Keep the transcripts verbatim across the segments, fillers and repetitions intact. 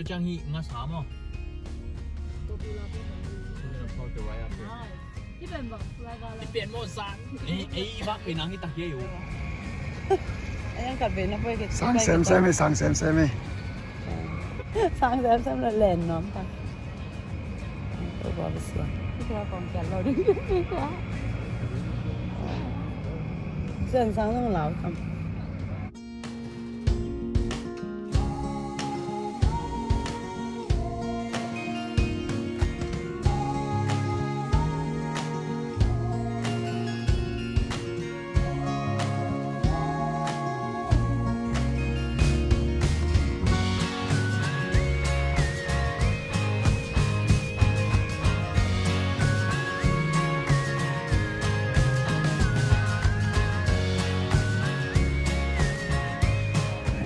Ciang hi nga sa maw? Hi pen maw sa. Ei, ei, bak pen ang hi tak hi ayo. Sang semsem hi, sang semsem hi. Sang semsem la len nuam ta. Ko ba bisia. Ko kong kial lo ding. Sang sang lau tam.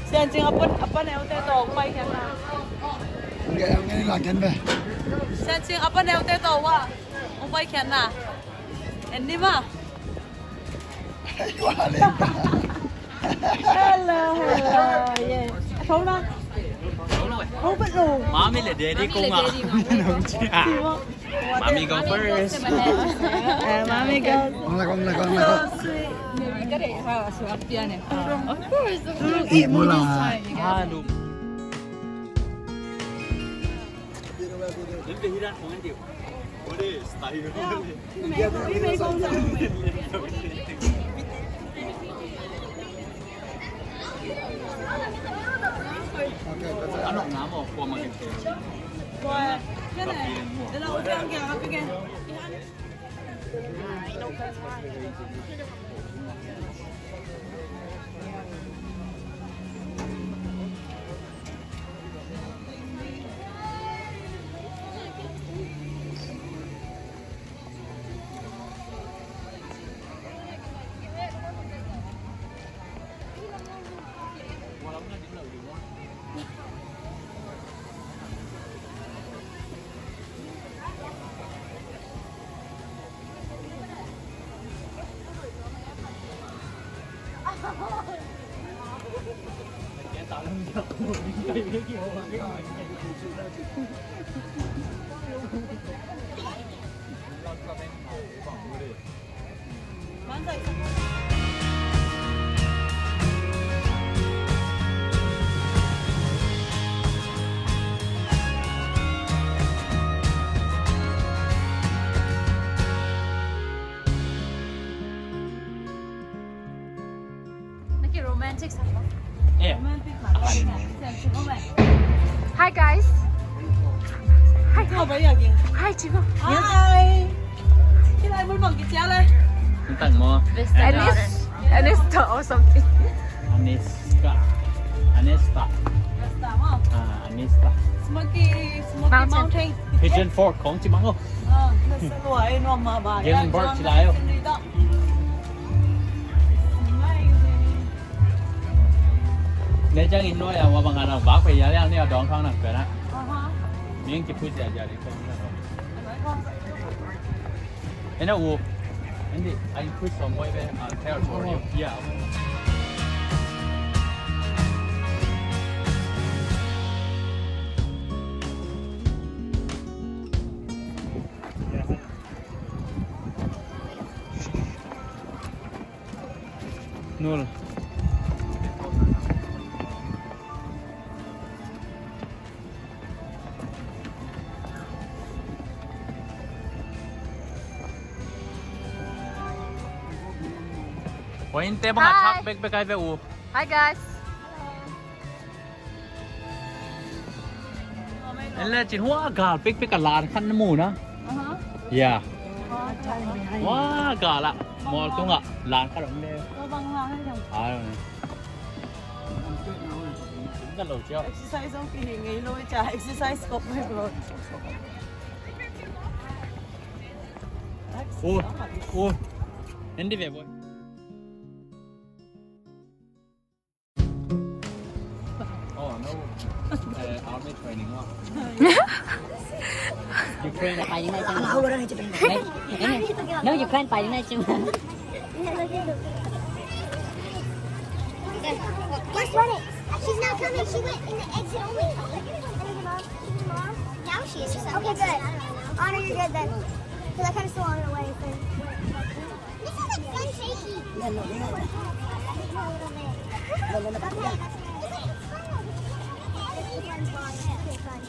Siancing a pan, a pan eute tawh pai khiatna. Siancing a pan eute tawh wa, pai khiatna. En ni ma. Hello, hello. Yes. Thong na. Thong pet lo. Mami le daddy ko nga. Mami go first. Eh, mami go. Kong la, kong la, kong la. So sweet. Of course, of course. Ih, mula. Ah, lu. Naki romantic sa ko. Eh. Romantic ma. Hi guys. Hi. Hi. Hi Chico. Hi. Kilai mun bang kicia le. Tang mo. Anis. Anis to or something. Aniska. Anista. Anista mo. Ah, Anista. Smoky, Smoky Mountain. Mountain. Pigeon Forge ของจริงมั้งเหรอ? Ah, nasa luai nuam mahmah. Gilbert ci lai lo. Amazing. Neh ciangin nuai a, wa bang a dang vak pei ya liang ni a dawng thang nang pia na. Aha. Ming ci pui cia cia ding pei na. Ena u. Andy, I increase some weight, uh, territory. Yeah. Nul. Oi, innte bang a thak bekbek ai ve u. Hi guys. En le cin hua gal pekpek a lan khat na mu na. Aha. Ya. Hua gal a mual tung a lan khat om le. Tua bang lan khat om. Ai. Ka lo cia. Exercise zong kihei ngei lo cia, exercise kop mai bro. Ui, ui. En di ve boy. Oh, no. Eh, army training, ah. Ukraine fighting na chang. No, Ukraine fighting na chang. Just run it. She's not coming. She went in the exit only. Okay, good. Honor, you're good then. 'Cause I kinda saw on the way. This is, like, fun shaky. A little bit. Okay. This is fun. This is fun.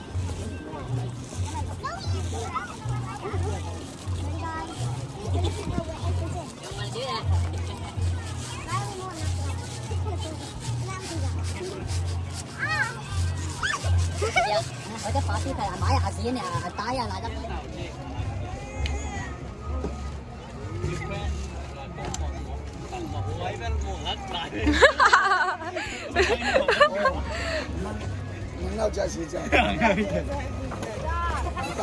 No,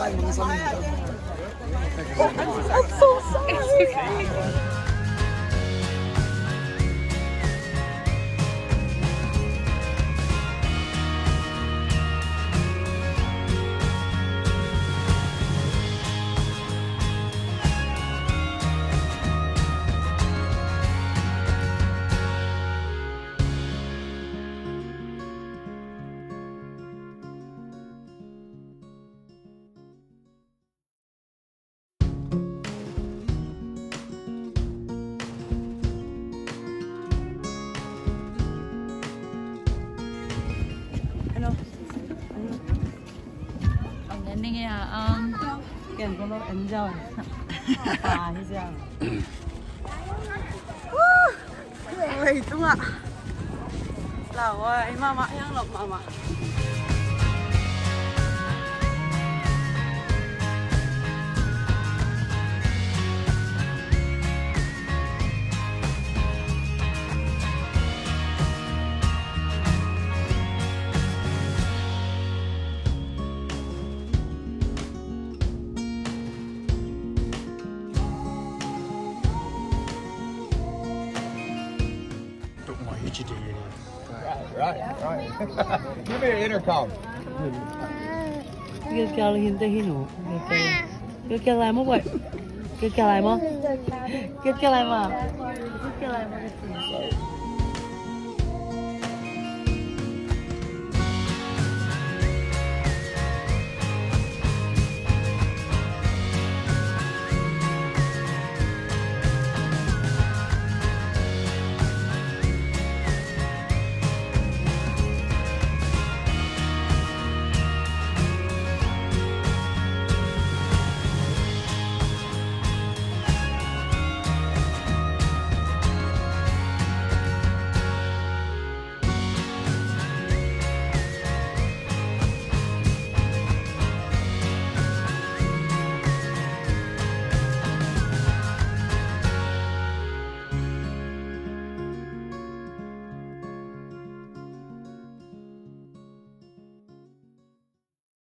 you Hello. Ang ending ya, um, Ken ko lo enjoy. Ah, hi siya. Woo! Wei tungah. Lawai mahmah, hiang lawp mahmah. Right, right, right. Give me your intercom. Gilkial hin te hin o. Gilkial lai mo boy. Gilkial lai mo. Gilkial lai mo. Gilkial lai mo.